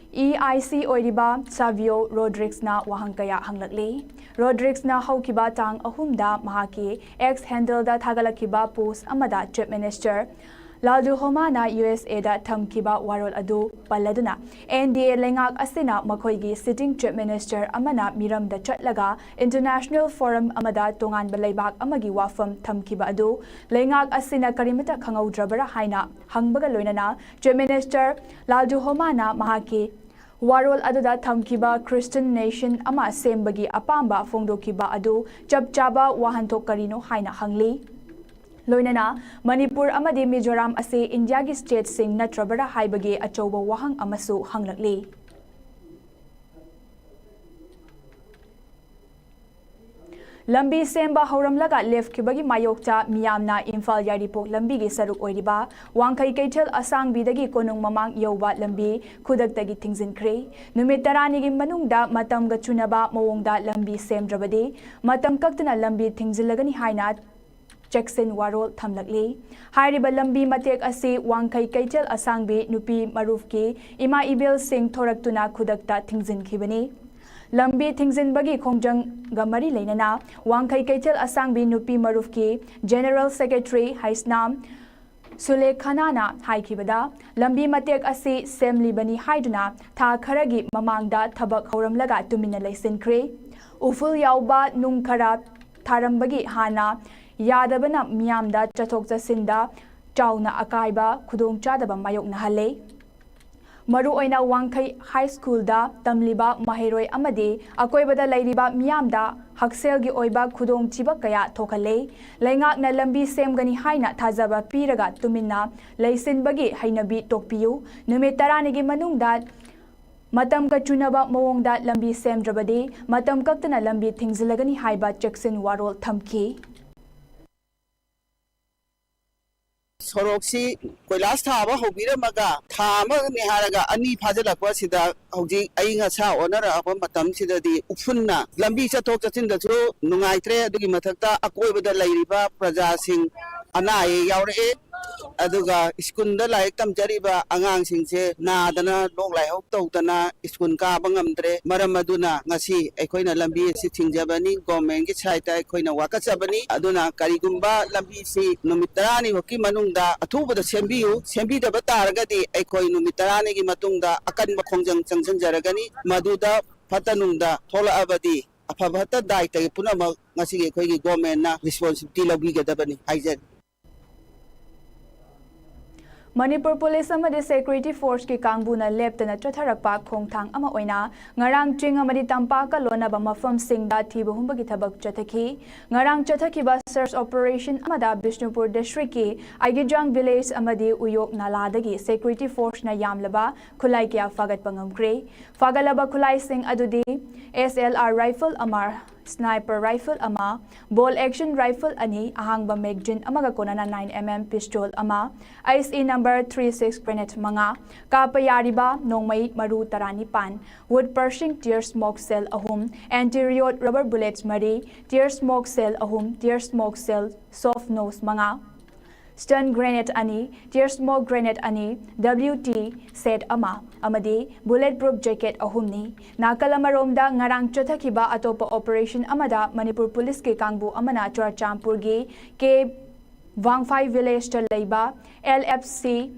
E I C ꯑꯣꯏꯔꯤꯕ ꯁꯥꯚꯤꯌꯣ ꯔꯣꯗ꯭ꯔꯤꯛꯁꯅ ꯋꯥꯍꯪ ꯀꯌꯥ ꯍꯪꯂꯛꯂꯤ꯫ ꯔꯣꯗ꯭ꯔꯤꯛꯁꯅ ꯍꯧꯈꯤꯕ ꯇꯥꯡ ꯑꯍꯨꯝꯗ ꯃꯍꯥꯛꯀꯤ X handleꯗ ꯊꯥꯒꯠꯂꯛꯈꯤꯕ post ꯑꯃꯗ ꯆꯤꯐ ꯃꯤꯅꯤꯁꯇꯔ ꯂꯥꯜꯗꯨ ꯍꯣꯃꯥꯅ ꯌꯨ ꯑꯦꯁ ꯑꯦꯗ ꯊꯝꯈꯤꯕ ꯋꯥꯔꯣꯜ ꯑꯗꯨ ꯄꯜꯂꯗꯨꯅ, ꯑꯦꯟ ꯗꯤ ꯑꯦ ꯂꯩꯉꯥꯛ ꯑꯁꯤꯅ ꯃꯈꯣꯏꯒꯤ sitting chief minister ꯑꯃꯅ ꯃꯤꯔꯝꯗ ꯆꯠꯂꯒ international forum ꯑꯃꯗ ꯇꯣꯉꯥꯟꯕ ꯂꯩꯕꯥꯛ ꯑꯃꯒꯤ ꯋꯥꯐꯝ ꯊꯝꯈꯤꯕ ꯑꯗꯨ ꯂꯩꯉꯥꯛ ꯑꯁꯤꯅ ꯀꯔꯤꯃꯠꯇ ꯈꯪꯍꯧꯗ꯭ꯔꯕꯔꯥ ꯍꯥꯏꯅ ꯍꯪꯕꯒ ꯂꯣꯏꯅꯅ, ꯆꯤꯐ ꯃꯤꯅꯤꯁꯇꯔ ꯂꯥꯜꯗꯨ ꯍꯣꯃꯥꯅ ꯃꯍꯥꯛꯀꯤ ꯋꯥꯔꯣꯜ ꯑꯗꯨꯗ ꯊꯝꯈꯤꯕ Christian nation ꯑꯃ ꯁꯦꯝꯕꯒꯤ ꯑꯄꯥꯝꯕ ꯐꯣꯡꯗꯣꯛꯈꯤꯕ ꯑꯗꯨ ꯆꯞ ꯆꯥꯕ ꯋꯥꯍꯟꯊꯣꯛ ꯀꯔꯤꯅꯣ ꯍꯥꯏꯅ ꯍꯪꯂꯤ꯫ ꯂꯣꯏꯅꯅ ꯃꯅꯤꯄꯨꯔ ꯑꯃꯗꯤ ꯃꯤꯖꯣꯔꯥꯝ ꯑꯁꯤ ꯏꯟꯗꯤꯌꯥꯒꯤ stateꯁꯤꯡ ꯅꯠꯇ꯭ꯔꯕꯔꯥ ꯍꯥꯏꯕꯒꯤ ꯑꯆꯧꯕ ꯋꯥꯍꯪ ꯑꯃꯁꯨ ꯍꯪꯂꯛꯂꯤ꯫ ꯂꯝꯕꯤ ꯁꯦꯝꯕ ꯍꯧꯔꯝꯂꯒ ꯂꯦꯞꯈꯤꯕꯒꯤ ꯃꯥꯌꯣꯛꯇ ꯃꯤꯌꯥꯝꯅ ꯏꯝꯐꯥꯜ ꯌꯥꯏꯔꯤꯄꯣꯛ ꯂꯝꯕꯤꯒꯤ ꯁꯔꯨꯛ ꯑꯣꯏꯔꯤꯕ ꯋꯥꯡꯈꯩ ꯀꯩꯊꯦꯜ ꯑꯁꯥꯡꯕꯤꯗꯒꯤ ꯀꯣꯅꯨꯡ ꯃꯃꯥꯡ ꯌꯧꯕ ꯂꯝꯕꯤ ꯈꯨꯗꯛꯇꯒꯤ ꯊꯤꯡꯖꯤꯟꯈ꯭ꯔꯦ꯫ ꯅꯨꯃꯤꯠ ꯇꯔꯥꯅꯤꯒꯤ ꯃꯅꯨꯡꯗ ꯃꯇꯝꯒ ꯆꯨꯅꯕ ꯃꯑꯣꯡꯗ ꯂꯝꯕꯤ ꯁꯦꯝꯗ꯭ꯔꯕꯗꯤ ꯃꯇꯝ ꯀꯛꯇꯅ ꯂꯝꯕꯤ ꯊꯤꯡꯖꯤꯜꯂꯒꯅꯤ ꯍꯥꯏꯅ ꯆꯦꯛꯁꯤꯟ ꯋꯥꯔꯣꯜ ꯊꯝꯂꯛꯂꯤ꯫ ꯍꯥꯏꯔꯤꯕ ꯂꯝꯕꯤ ꯃꯇꯦꯛ ꯑꯁꯤ ꯋꯥꯡꯈꯩ ꯀꯩꯊꯦꯜ ꯑꯁꯥꯡꯕꯤ ꯅꯨꯄꯤ ꯃꯔꯨꯞꯀꯤ ꯏꯃꯥ ꯏꯕꯦꯜꯁꯤꯡ ꯊꯣꯔꯛꯇꯨꯅ ꯈꯨꯗꯛꯇ ꯊꯤꯡꯖꯤꯟꯈꯤꯕꯅꯤ꯫ ꯂꯝꯕꯤ ꯊꯤꯡꯖꯤꯟꯕꯒꯤ ꯈꯣꯡꯖꯪꯒ ꯃꯔꯤ ꯂꯩꯅꯅ ꯋꯥꯡꯈꯩ ꯀꯩꯊꯦꯜ ꯑꯁꯥꯡꯕꯤ ꯅꯨꯄꯤ ꯃꯔꯨꯞꯀꯤ ꯖꯦꯅꯦꯔꯦꯜ ꯁꯦꯀ꯭ꯔꯦꯇꯔꯤ ꯍꯩꯁꯅꯥꯝ ꯁꯨꯂꯦꯈꯥꯅꯥꯅ ꯍꯥꯏꯈꯤꯕꯗ, ꯂꯝꯕꯤ ꯃꯇꯦꯛ ꯑꯁꯤ ꯁꯦꯝꯂꯤꯕꯅꯤ ꯍꯥꯏꯗꯨꯅ ꯊꯥ ꯈꯔꯒꯤ ꯃꯃꯥꯡꯗ ꯊꯕꯛ ꯍꯧꯔꯝꯂꯒ ꯇꯨꯃꯤꯟꯅ ꯂꯩꯁꯤꯟꯈ꯭ꯔꯦ꯫ ꯎꯐꯨꯜ ꯌꯥꯎꯕ ꯅꯨꯡ ꯈꯔ ꯊꯥꯔꯝꯕꯒꯤ ꯍꯥꯟꯅ ꯌꯥꯗꯕꯅ ꯃꯤꯌꯥꯝꯗ ꯆꯠꯊꯣꯛ ꯆꯠꯁꯤꯟꯗ ꯆꯥꯎꯅ ꯑꯀꯥꯏꯕ ꯈꯨꯗꯣꯡꯆꯥꯗꯕ ꯃꯥꯌꯣꯛꯅꯍꯜꯂꯦ꯫ ꯃꯔꯨꯑꯣꯏꯅ ꯋꯥꯡꯈꯩ ꯍꯥꯏ ꯁ꯭ꯀꯨꯜꯗ ꯇꯝꯂꯤꯕ ꯃꯍꯩꯔꯣꯏ ꯑꯃꯗꯤ ꯑꯀꯣꯏꯕꯗ ꯂꯩꯔꯤꯕ ꯃꯤꯌꯥꯝꯗ ꯍꯛꯁꯦꯜꯒꯤ ꯑꯣꯏꯕ ꯈꯨꯗꯣꯡꯊꯤꯕ ꯀꯌꯥ ꯊꯣꯛꯍꯜꯂꯦ꯫ ꯂꯩꯉꯥꯛꯅ ꯂꯝꯕꯤ ꯁꯦꯝꯒꯅꯤ ꯍꯥꯏꯅ ꯊꯥꯖꯕ ꯄꯤꯔꯒ ꯇꯨꯃꯤꯟꯅ ꯂꯩꯁꯤꯟꯕꯒꯤ ꯍꯩꯅꯕꯤ ꯇꯣꯛꯄꯤꯌꯨ꯫ ꯅꯨꯃꯤꯠ ꯇꯔꯥꯅꯤꯒꯤ ꯃꯅꯨꯡꯗ ꯃꯇꯝꯒ ꯆꯨꯅꯕ ꯃꯑꯣꯡꯗ ꯂꯝꯕꯤ ꯁꯦꯝꯗ꯭ꯔꯕꯗꯤ ꯃꯇꯝ ꯀꯛꯇꯅ ꯂꯝꯕꯤ ꯊꯤꯡꯖꯤꯜꯂꯒꯅꯤ ꯍꯥꯏꯕ ꯆꯦꯛꯁꯤꯟ ꯋꯥꯔꯣꯜ ꯊꯝꯈꯤ꯫ ꯁꯣꯔꯣꯛꯁꯤ ꯀꯣꯏꯂꯥꯁ ꯊꯥꯕ ꯍꯧꯕꯤꯔꯝꯃꯒ ꯊꯥ ꯑꯃꯅꯤ ꯍꯥꯏꯔꯒ ꯑꯅꯤ ꯐꯥꯖꯤꯜꯂꯛꯄ ꯑꯁꯤꯗ ꯍꯧꯖꯤꯛ ꯑꯏꯪ ꯑꯁꯥ ꯑꯣꯟꯅꯔꯛꯑꯕ ꯃꯇꯝꯁꯤꯗꯗꯤ ꯎꯐꯨꯟꯅ ꯂꯝꯕꯤ ꯆꯠꯊꯣꯛ ꯆꯠꯁꯤꯟꯗꯁꯨ ꯅꯨꯡꯉꯥꯏꯇ꯭ꯔꯦ꯫ ꯑꯗꯨꯒꯤ ꯃꯊꯛꯇ ꯑꯀꯣꯏꯕꯗ ꯂꯩꯔꯤꯕ ꯄ꯭ꯔꯖꯥꯁꯤꯡ ꯑꯅꯥ ꯑꯌꯦꯛ ꯌꯥꯎꯔꯛꯑꯦ꯫ ꯑꯗꯨꯒ ꯁ꯭ꯀꯨꯜꯗ ꯂꯥꯏꯔꯤꯛ ꯇꯝꯖꯔꯤꯕ ꯑꯉꯥꯡꯁꯤꯡꯁꯦ ꯅꯥꯗꯅ ꯂꯣꯛ ꯂꯥꯏꯍꯧ ꯇꯧꯗꯅ ꯁ꯭ꯀꯨꯜ ꯀꯥꯕ ꯉꯝꯗ꯭ꯔꯦ꯫ ꯃꯔꯝ ꯑꯗꯨꯅ ꯉꯁꯤ ꯑꯩꯈꯣꯏꯅ ꯂꯝꯕꯤ ꯑꯁꯤ ꯊꯤꯡꯖꯕꯅꯤ꯫ ꯒꯣꯔꯃꯦꯟꯒꯤ ꯁꯥꯏꯠꯇ ꯑꯩꯈꯣꯏꯅ ꯋꯥꯀꯠꯆꯕꯅꯤ꯫ ꯑꯗꯨꯅ ꯀꯔꯤꯒꯨꯝꯕ ꯂꯝꯕꯤꯁꯤ ꯅꯨꯃꯤꯠ ꯇꯔꯥꯅꯤ ꯐꯥꯎꯀꯤ ꯃꯅꯨꯡꯗ ꯑꯊꯨꯕꯗ ꯁꯦꯝꯕꯤꯌꯨ꯫ ꯁꯦꯝꯕꯤꯗꯕ ꯇꯥꯔꯒꯗꯤ ꯑꯩꯈꯣꯏ ꯅꯨꯃꯤꯠ ꯇꯔꯥꯅꯤꯒꯤ ꯃꯇꯨꯡꯗ ꯑꯀꯟꯕ ꯈꯣꯡꯖꯪ ꯆꯪꯁꯤꯟꯖꯔꯒꯅꯤ꯫ ꯃꯗꯨꯗ ꯐꯠꯇ ꯅꯨꯡꯗ ꯊꯣꯛꯂꯛꯑꯕꯗꯤ ꯑꯐ ꯐꯠꯇ ꯗꯥꯏꯇꯒꯤ ꯄꯨꯝꯅꯃꯛ ꯉꯁꯤꯒꯤ ꯑꯩꯈꯣꯏꯒꯤ ꯒꯣꯔꯃꯦꯟꯅ ꯔꯦꯁꯄꯣꯟꯁꯤꯕꯤꯂꯤꯇꯤ ꯂꯧꯕꯤꯒꯗꯕꯅꯤ ꯍꯥꯏꯖꯔꯤ꯫ ꯃꯅꯤꯄꯨꯔ ꯄꯨꯂꯤꯁ ꯑꯃꯗꯤ ꯁꯦꯀ꯭ꯌꯨꯔꯤꯇꯤ ꯐꯣꯔꯁꯀꯤ ꯀꯥꯡꯕꯨꯅ ꯂꯦꯞꯇꯅ ꯆꯠꯊꯔꯛꯄ ꯈꯣꯡꯊꯥꯡ ꯑꯃ ꯑꯣꯏꯅ ꯉꯔꯥꯡ ꯆꯤꯡ ꯑꯃꯗꯤ ꯇꯝꯄꯥꯛꯀ ꯂꯣꯟꯅꯕ ꯃꯐꯝꯁꯤꯡꯗ ꯊꯤꯕ ꯍꯨꯝꯕꯒꯤ ꯊꯕꯛ ꯆꯠꯊꯈꯤ꯫ ꯉꯔꯥꯡ ꯆꯠꯊꯈꯤꯕ ꯁꯔꯆ ꯑꯣꯄꯔꯦꯁꯟ ꯑꯃꯗ ꯕꯤꯁꯅꯨꯄꯨꯔ ꯗꯤꯁꯇ꯭ꯔꯤꯛꯀꯤ ꯑꯥꯏꯒꯤꯖꯥꯡ ꯚꯤꯂꯦꯖ ꯑꯃꯗꯤ ꯎꯌꯣꯛ ꯅꯥꯂꯥꯗꯒꯤ ꯁꯦꯀ꯭ꯌꯨꯔꯤꯇꯤ ꯐꯣꯔꯁꯅ ꯌꯥꯝꯂꯕ ꯈꯨꯠꯂꯥꯏ ꯀꯌꯥ ꯐꯥꯒꯠꯄ ꯉꯝꯈ꯭ꯔꯦ꯫ ꯐꯥꯒꯠꯂꯕ ꯈꯨꯠꯂꯥꯏꯁꯤꯡ ꯑꯗꯨꯗꯤ ꯑꯦꯁ ꯑꯦꯜ ꯑꯥꯔ ꯔꯥꯏꯐꯜ ꯑꯃ, sniper rifle ꯑꯃ, bolt action rifle ꯑꯅꯤ, ꯑꯍꯥꯡꯕ magazine ꯑꯃꯒ ꯀꯣꯟꯅꯅ nine M M pistol ꯑꯃ, ICE number three six grenade ꯃꯉꯥ, ꯀꯥꯞꯄ ꯌꯥꯔꯤꯕ ꯅꯣꯡꯃꯩ ꯃꯔꯨ ꯇꯔꯥꯅꯤꯄꯥꯟ, wood piercing tear smoke shell ꯑꯍꯨꯝ, anti riot rubber bullets ꯃꯔꯤ, tear smoke shell ꯑꯍꯨꯝ, tear smoke shell soft nose ꯃꯉꯥ, stun grenade ꯑꯅꯤ, tear smoke grenade ꯑꯅꯤ, WT set ꯑꯃ ꯑꯃꯗꯤ bullet proof jacket ꯑꯍꯨꯝꯅꯤ꯫ ꯅꯥꯀꯜ ꯑꯃꯔꯣꯝꯗ, ꯉꯔꯥꯡ ꯆꯠꯊꯈꯤꯕ ꯑꯇꯣꯞꯄ operation ꯑꯃꯗ ꯃꯅꯤꯄꯨꯔ ꯄꯨꯂꯤꯁꯀꯤ ꯀꯥꯡꯕꯨ ꯑꯃꯅ ꯆꯨꯔꯆꯥꯟꯄꯨꯔꯒꯤ ꯀꯦ ꯋꯥꯡꯐꯥꯏ villageꯇ ꯂꯩꯕ LFC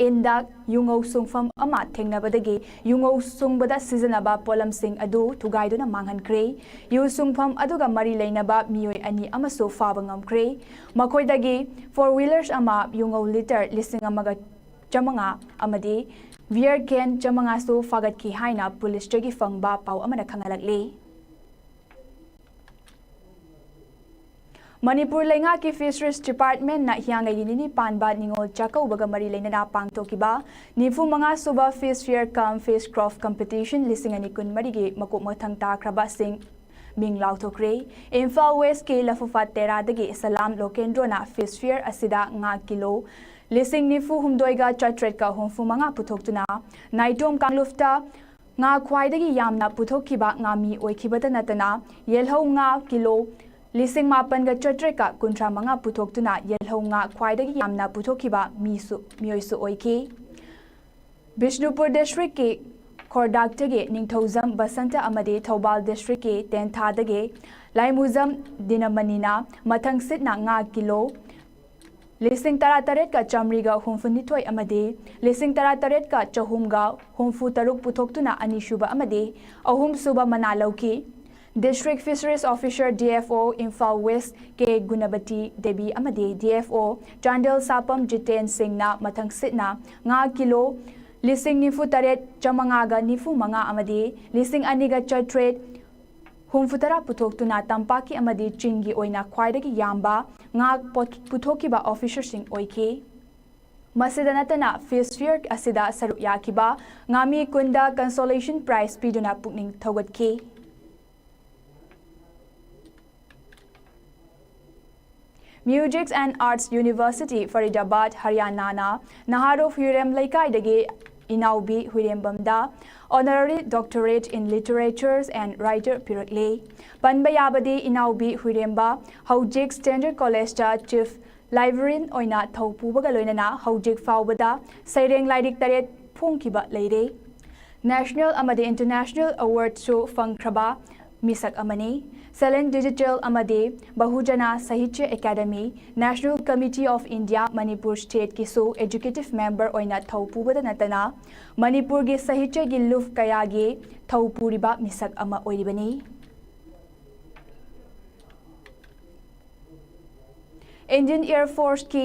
innꯗ ꯌꯨꯉꯧ ꯁꯨꯡꯐꯝ ꯑꯃ ꯊꯦꯡꯅꯕꯗꯒꯤ ꯌꯨꯉꯧ ꯁꯨꯡꯕꯗ ꯁꯤꯖꯤꯟꯅꯕ ꯄꯣꯠꯂꯝꯁꯤꯡ ꯑꯗꯨ ꯊꯨꯒꯥꯏꯗꯨꯅ ꯃꯥꯡꯍꯟꯈ꯭ꯔꯦ꯫ ꯌꯨ ꯁꯨꯡꯐꯝ ꯑꯗꯨꯒ ꯃꯔꯤ ꯂꯩꯅꯕ ꯃꯤꯑꯣꯏ ꯑꯅꯤ ꯑꯃꯁꯨ ꯐꯥꯕ ꯉꯝꯈ꯭ꯔꯦ꯫ ꯃꯈꯣꯏꯗꯒꯤ four wheelers ꯑꯃ, ꯌꯨꯉꯧ litre ꯂꯤꯁꯤꯡ ꯑꯃꯒ ꯆꯥꯃꯉꯥ ꯑꯃꯗꯤ beer can ꯆꯥꯃꯉꯥꯁꯨ ꯐꯥꯒꯠꯈꯤ ꯍꯥꯏꯅ ꯄꯨꯂꯤꯁꯇꯒꯤ ꯐꯪꯕ ꯄꯥꯎ ꯑꯃꯅ ꯈꯪꯍꯜꯂꯛꯂꯤ꯫ ꯃꯅꯤꯄꯨꯔ ꯂꯩꯉꯥꯛꯀꯤ Fisheries Departmentꯅ ꯍꯤꯌꯥꯡꯒꯩꯒꯤ ꯅꯤꯅꯤ ꯄꯥꯟꯕ ꯅꯤꯉꯣꯜ ꯆꯥꯛꯀꯧꯕꯒ ꯃꯔꯤ ꯂꯩꯅꯅ ꯄꯥꯡꯊꯣꯛꯈꯤꯕ ꯅꯤꯐꯨ ꯃꯉꯥ ꯁꯨꯕ Fish Fair cum Fish Craft Competition ꯂꯤꯁꯤꯡ ꯑꯅꯤ ꯀꯨꯟꯃꯔꯤꯒꯤ ꯃꯀꯣꯛ ꯃꯊꯪ ꯇꯥꯈ꯭ꯔꯕꯁꯤꯡ ꯃꯤꯡ ꯂꯥꯎꯊꯣꯛꯈ꯭ꯔꯦ꯫ ꯏꯝꯐꯥꯜ Westꯀꯤ ꯂꯐꯨꯐꯥꯠ ꯇꯦꯔꯥꯗꯒꯤ ꯁꯂꯥꯝ ꯂꯣꯀꯦꯟꯗ꯭ꯔꯣꯅ Fish Fair ꯑꯁꯤꯗ ꯉꯥ ꯀꯤꯂꯣ ꯂꯤꯁꯤꯡ ꯅꯤꯐꯨ ꯍꯨꯝꯗꯣꯏꯒ ꯆꯥꯇ꯭ꯔꯦꯠꯀ ꯍꯨꯝꯐꯨ ꯃꯉꯥ ꯄꯨꯊꯣꯛꯇꯨꯅ ꯅꯥꯏꯇꯣꯝ ꯀꯥꯡꯂꯨꯞꯇ ꯉꯥ ꯈ꯭ꯋꯥꯏꯗꯒꯤ ꯌꯥꯝꯅ ꯄꯨꯊꯣꯛꯈꯤꯕ ꯉꯥꯃꯤ ꯑꯣꯏꯈꯤꯕꯇ ꯅꯠꯇꯅ, ꯌꯦꯜꯍꯧ ꯉꯥ ꯀꯤꯂꯣ ꯂꯤꯁꯤꯡ ꯃꯥꯄꯟꯒ ꯆꯥꯇ꯭ꯔꯦꯠꯀ ꯀꯨꯟꯊ꯭ꯔꯥ ꯃꯉꯥ ꯄꯨꯊꯣꯛꯇꯨꯅ ꯌꯦꯜꯍꯧ ꯉꯥ ꯈ꯭ꯋꯥꯏꯗꯒꯤ ꯌꯥꯝꯅ ꯄꯨꯊꯣꯛꯈꯤꯕ ꯃꯤꯁꯨ, ꯃꯤꯑꯣꯏꯁꯨ ꯑꯣꯏꯈꯤ꯫ ꯕꯤꯁꯅꯨꯄꯨꯔ districtꯀꯤ ꯈꯣꯔꯗꯥꯛꯇꯒꯤ ꯅꯤꯡꯊꯧꯖꯝ ꯕꯁꯟꯇ ꯑꯃꯗꯤ ꯊꯧꯕꯥꯜ districtꯀꯤ ꯇꯦꯟꯊꯥꯗꯒꯤ ꯂꯥꯏꯃꯨꯖꯝ ꯗꯤꯅꯃꯅꯤꯅ ꯃꯊꯪꯁꯤꯠꯅ ꯉꯥ ꯀꯤꯂꯣ ꯂꯤꯁꯤꯡ ꯇꯔꯥꯇꯔꯦꯠꯀ ꯆꯥꯃꯔꯤꯒ ꯍꯨꯝꯐꯨꯅꯤꯊꯣꯏ ꯑꯃꯗꯤ ꯂꯤꯁꯤꯡ ꯇꯔꯥꯇꯔꯦꯠꯀ ꯆꯍꯨꯝꯒ ꯍꯨꯝꯐꯨꯇꯔꯨꯛ ꯄꯨꯊꯣꯛꯇꯨꯅ ꯑꯅꯤꯁꯨꯕ ꯑꯃꯗꯤ ꯑꯍꯨꯝꯁꯨꯕ ꯃꯅꯥ ꯂꯧꯈꯤ꯫ District Fisheries Officer, DFO, Imphal West ꯀꯦ ꯒꯨꯅꯕꯇꯤ ꯗꯦꯕꯤ ꯑꯃꯗꯤ DFO ꯆꯥꯟꯗꯦꯜ ꯁꯥꯄꯝ ꯖꯤꯇꯦꯟ ꯁꯤꯡꯅ ꯃꯊꯪꯁꯤꯠꯅ ꯉꯥ ꯀꯤꯂꯣ ꯂꯤꯁꯤꯡ ꯅꯤꯐꯨ ꯇꯔꯦꯠ ꯆꯥꯃꯉꯥꯒ ꯅꯤꯐꯨ ꯃꯉꯥ ꯑꯃꯗꯤ ꯂꯤꯁꯤꯡ ꯑꯅꯤꯒ ꯆꯥꯇ꯭ꯔꯦꯠ ꯍꯨꯝꯐꯨꯇꯔꯥ ꯄꯨꯊꯣꯛꯇꯨꯅ ꯇꯝꯄꯥꯛꯀꯤ ꯑꯃꯗꯤ ꯆꯤꯡꯒꯤ ꯑꯣꯏꯅ ꯈ꯭ꯋꯥꯏꯗꯒꯤ ꯌꯥꯝꯕ ꯉꯥ ꯄꯣꯠ-, ꯄꯨꯊꯣꯛꯈꯤꯕ officerꯁꯤꯡ ꯑꯣꯏꯈꯤ꯫ ꯃꯁꯤꯗ ꯅꯠꯇꯅ Fish Fair ꯑꯁꯤꯗ ꯁꯔꯨꯛ ꯌꯥꯈꯤꯕ ꯉꯥꯃꯤ ꯀꯨꯟꯗ consolation prize ꯄꯤꯗꯨꯅ ꯄꯨꯛꯅꯤꯡ ꯊꯧꯒꯠꯈꯤ꯫ Music and Arts University, Faridabad, ꯍꯔꯤꯌꯥꯅꯥꯅ ꯅꯍꯥꯔꯣ ꯍꯨꯏꯔꯦꯝ ꯂꯩꯀꯥꯏꯗꯒꯤ ꯏꯅꯥꯎꯕꯤ ꯍꯨꯏꯔꯦꯝꯕꯝꯗ Honorary Doctorate in Literature and Writer ꯄꯤꯔꯛꯂꯤ꯫ ꯄꯟꯕ ꯌꯥꯕꯗꯤ ꯏꯅꯥꯎꯕꯤ ꯍꯨꯏꯔꯦꯝꯕ ꯍꯧꯖꯤꯛ Standard College ꯇ Chief Librarian ꯑꯣꯏꯅ ꯊꯧ ꯄꯨꯕꯒ ꯂꯣꯏꯅꯅ ꯍꯧꯖꯤꯛ ꯐꯥꯎꯕꯗ ꯁꯩꯔꯦꯡ ꯂꯥꯏꯔꯤꯛ ꯇꯔꯦꯠ ꯐꯣꯡꯈꯤꯕ ꯂꯩꯔꯦ꯫ National ꯑꯃꯗꯤ International Award ꯁꯨ ꯐꯪꯈ꯭ꯔꯕ ꯃꯤꯁꯛ ꯑꯃꯅꯤ꯫ Silent Digital ꯑꯃꯗꯤ ꯕꯍꯨꯖꯅ Sahitya academy, National Committee of India, Manipur State ꯀꯤꯁꯨ Executive Member ꯑꯣꯏꯅ ꯊꯧ ꯄꯨꯕꯗ ꯅꯠꯇꯅ ꯃꯅꯤꯄꯨꯔꯒꯤ ꯁꯥꯍꯤꯇ꯭ꯌꯒꯤ ꯂꯨꯞ ꯀꯌꯥꯒꯤ ꯊꯧ ꯄꯨꯔꯤꯕ ꯃꯤꯁꯛ ꯑꯃ ꯑꯣꯏꯔꯤꯕꯅꯤ꯫ Indian Air Force ꯀꯤ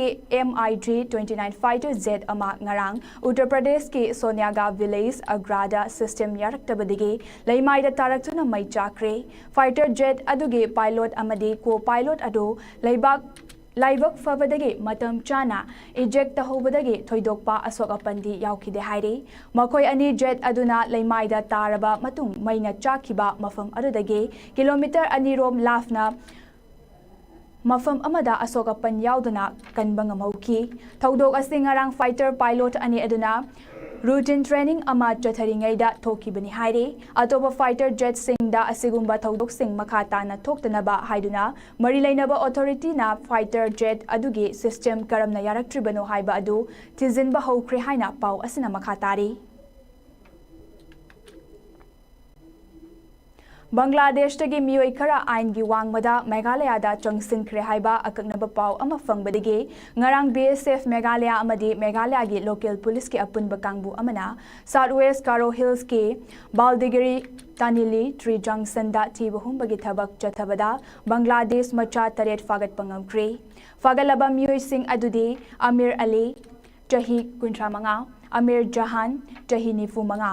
MiG twenty nine fighter jet ꯑꯃ ꯉꯔꯥꯡ ꯎꯠꯇꯔ ꯄ꯭ꯔꯗꯦꯁꯀꯤ ꯁꯣꯅꯤꯌꯥꯒꯥ village ꯑꯒ꯭ꯔꯥꯗ system ꯌꯥꯔꯛꯇꯕꯗꯒꯤ ꯂꯩꯃꯥꯏꯗ ꯇꯥꯔꯛꯇꯨꯅ ꯃꯩ ꯆꯥꯛꯈ꯭ꯔꯦ꯫ Fighter jet ꯑꯗꯨꯒꯤ pilot ꯑꯃꯗꯤ co-pilot ꯑꯗꯨ ꯂꯩꯕꯥꯛ, ꯂꯥꯏꯕꯛ ꯐꯕꯗꯒꯤ ꯃꯇꯝ ꯆꯥꯅ eject ꯇꯧꯍꯧꯕꯗꯒꯤ ꯊꯣꯏꯗꯣꯛꯄ ꯑꯁꯣꯛ ꯑꯄꯟꯗꯤ ꯌꯥꯎꯈꯤꯗꯦ ꯍꯥꯏꯔꯤ꯫ ꯃꯈꯣꯏ ꯑꯅꯤ jet ꯑꯗꯨꯅ ꯂꯩꯃꯥꯏꯗ ꯇꯥꯔꯕ ꯃꯇꯨꯡ ꯃꯩꯅ ꯆꯥꯛꯈꯤꯕ ꯃꯐꯝ ꯑꯗꯨꯗꯒꯤ kilometre ꯑꯅꯤ ꯔꯣꯝ ꯂꯥꯞꯅ ꯃꯐꯝ ꯑꯃꯗ ꯑꯁꯣꯛ ꯑꯄꯟ ꯌꯥꯎꯗꯅ ꯀꯟꯕ ꯉꯝꯍꯧꯈꯤ꯫ ꯊꯧꯗꯣꯛ ꯑꯁꯤ ꯉꯔꯥꯡ fighter pilot ꯑꯅꯤ ꯑꯗꯨꯅ routine training ꯑꯃ ꯆꯠꯊꯔꯤꯉꯩꯗ ꯊꯣꯛꯈꯤꯕꯅꯤ ꯍꯥꯏꯔꯤ꯫ ꯑꯇꯣꯞꯄ fighter jet ꯁꯤꯡꯗ ꯑꯁꯤꯒꯨꯝꯕ ꯊꯧꯗꯣꯛꯁꯤꯡ ꯃꯈꯥ ꯇꯥꯅ ꯊꯣꯛꯇꯅꯕ ꯍꯥꯏꯗꯨꯅ ꯃꯔꯤ ꯂꯩꯅꯕ authority ꯅ fighter jet ꯑꯗꯨꯒꯤ system ꯀꯔꯝꯅ ꯌꯥꯔꯛꯇ꯭ꯔꯤꯕꯅꯣ ꯍꯥꯏꯕ ꯑꯗꯨ ꯊꯤꯖꯤꯟꯕ ꯍꯧꯈ꯭ꯔꯦ ꯍꯥꯏꯅ ꯄꯥꯎ ꯑꯁꯤꯅ ꯃꯈꯥ ꯇꯥꯔꯤ꯫ ꯕꯪꯒ꯭ꯂꯥꯗꯦꯁꯇꯒꯤ ꯃꯤꯑꯣꯏ ꯈꯔ ꯑꯥꯏꯟꯒꯤ ꯋꯥꯡꯃꯗ ꯃꯦꯘꯥꯂꯌꯥꯗ ꯆꯪꯁꯤꯟꯈ꯭ꯔꯦ ꯍꯥꯏꯕ ꯑꯀꯛꯅꯕ ꯄꯥꯎ ꯑꯃ ꯐꯪꯕꯗꯒꯤ ꯉꯔꯥꯡ BSF ꯃꯦꯘꯥꯂꯌꯥ ꯑꯃꯗꯤ ꯃꯦꯘꯥꯂꯌꯥꯒꯤ local police ꯀꯤ ꯑꯄꯨꯟꯕ ꯀꯥꯡꯕꯨ ꯑꯃꯅ South West Garo Hills ꯀꯤ ꯕꯥꯜꯗꯤꯒꯤꯔꯤ ꯇꯥꯅꯤꯂꯤ tree junction ꯗ ꯊꯤꯕ ꯍꯨꯝꯕꯒꯤ ꯊꯕꯛ ꯆꯠꯊꯕꯗ ꯕꯪꯒ꯭ꯂꯥꯗꯦꯁ ꯃꯆꯥ ꯇꯔꯦꯠ ꯐꯥꯒꯠꯄ ꯉꯝꯈ꯭ꯔꯦ꯫ ꯐꯥꯒꯠꯂꯕ ꯃꯤꯑꯣꯏꯁꯤꯡ ꯑꯗꯨꯗꯤ ꯑꯃꯤꯔ ꯑꯂꯤ, ꯆꯍꯤ ꯀꯨꯟꯊ꯭ꯔꯥ ꯃꯉꯥ, ꯑꯃꯤꯔ ꯖꯍꯥꯟ, ꯆꯍꯤ ꯅꯤꯐꯨ ꯃꯉꯥ,